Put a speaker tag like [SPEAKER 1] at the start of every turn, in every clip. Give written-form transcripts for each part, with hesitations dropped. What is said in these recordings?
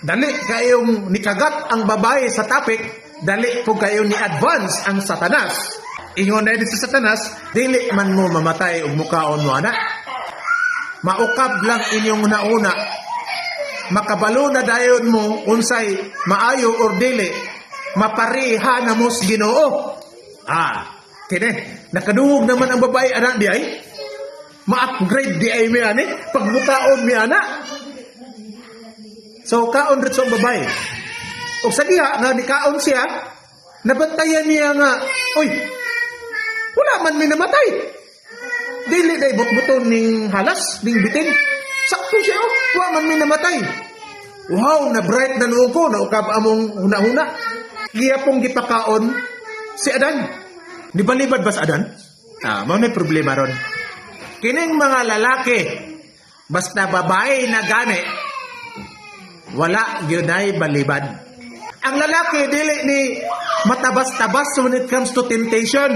[SPEAKER 1] Dali kayong nikagat ang babae sa topic, dali po kayo ni advance ang Satanas. Ingon na sa Satanas, dili man mo mamatay ug mukaon mo ana. Maukab lang inyong nauna. Makabalo na dayon mo unsay maayo or dili. Mapareha na mo sa Ginoo. Ah, kini nakadungog naman ang babae ana di ay. Ma-upgrade di ay mi ani pagmukaon mi ana. So kaon ritso ang babae. Og sa diha nga nikaon siya, nabantayan niya nga, "Oy, wala man mi namatay. Dili day butbuton ning halas, ning bitin. Sakto siya, oh, wa man mi namatay." Wow, na bright na nuon ko, naukab among huna-huna. Giya pong gipakaon si Adan. Nibalibad ba sa Adan? Ah, mao na problema ron. Kining mga lalaki, basta babae na gani, wala gyud ay balibad. Ang lalaki dili ni matabas-tabas when it comes to temptation.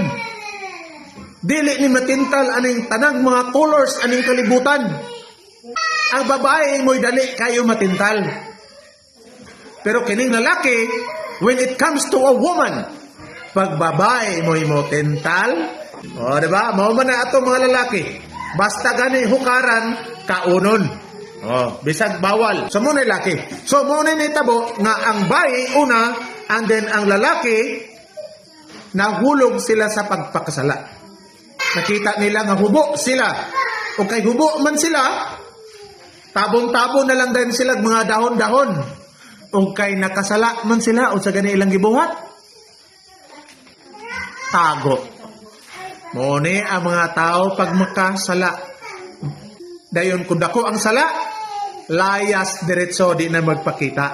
[SPEAKER 1] Dili ni matintal aning tanang mga colors aning kalibutan. Ang babae mo'y dali kayo matintal. Pero kining lalaki, when it comes to a woman, pag babae mo'y mo tintal, o, di ba? Mao man na ato mga lalaki. Basta gani hukaran, kaunon. Oh, bisag bawal. So mo na laki. So mo na nitabo nga ang bae una and then ang lalaki, nahulog sila sa pagpakasala. Nakita nila nga hubo sila. O kay hubo man sila, tabon-tabon na lang din sila mga dahon-dahon. O kay nakasala man sila, o sa gani ilang gibuhat? Tago. Mo ni ang mga tao pag makasala. Dayon kung dako ang sala, layas diretso, di na magpakita.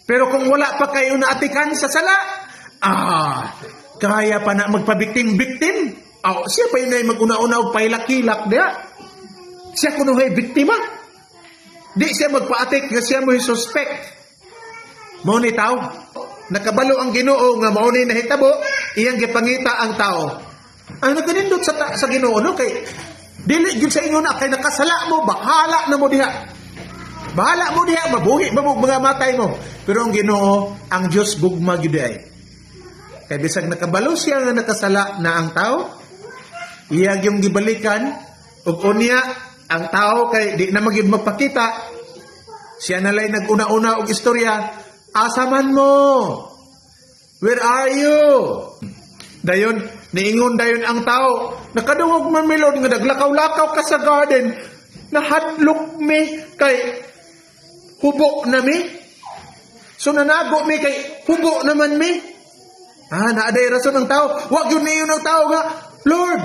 [SPEAKER 1] Pero kung wala pa kayo naatikan sa sala, ah, kaya pa na magpabiktim-biktim. Ah, siya pa yun ay mag-una-una og pahilak-hilak diya. Siya kuno ay biktima. Di siya magpaatik nga siya mo'y suspect. Mao ni tao. Nakabalo ang Ginoo nga mao ni nahitabo, iyang gipangita ang tao. Ang nagkanindot sa Ginoo, no, kay dili gyud sa ingon na kay nakasala mo, bahala na mo diha. Bahala mo diha, mabuhi ba mo, mga matay mo. Pero ang Ginoo, ang Dios gugma gyud ay. Kay bisag nakabalo siya nga nakasala na ang tao, iya yung gibalikan ug unya ang tao kay di na magyud magpakita. Siya na lay nag-una-una og istorya, "Asa man mo? Where are you?" Dayon, niingon dayon ang tao, "Nakadungog man mi, Lord, nga naglakaw-lakaw ka sa garden. Nahadlok mi kay hubo na mi. So nanago mi kay hubo naman mi." Ah, naaday rason ang tao. Wag yun niyon ang tao nga, "Lord,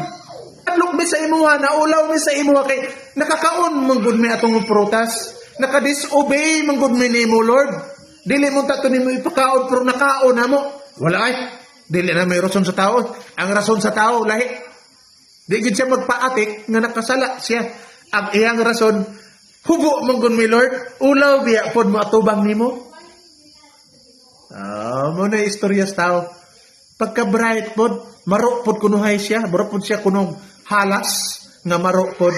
[SPEAKER 1] hadlok mi sa imuha, naulaw mi sa imuha kay nakakaon man gud mi atong prutas. Nakadisobey man gud mi nimo, Lord. Dili mo ta to nimo ipakaon pero nakaon na mo." Wala ay. Dili na may rason sa tao. Ang rason sa tao lahi. Di gid siya magpaatik nga nakasala siya. Ang iyang rason, "Hubo man gud mi, Lord. Ulaw biya pod mo atubang nimo." Ah, mo na istorya sa tao. Pagka bright pod, maro pod kunuhay siya, maro pod siya kunog halas nga maro pod.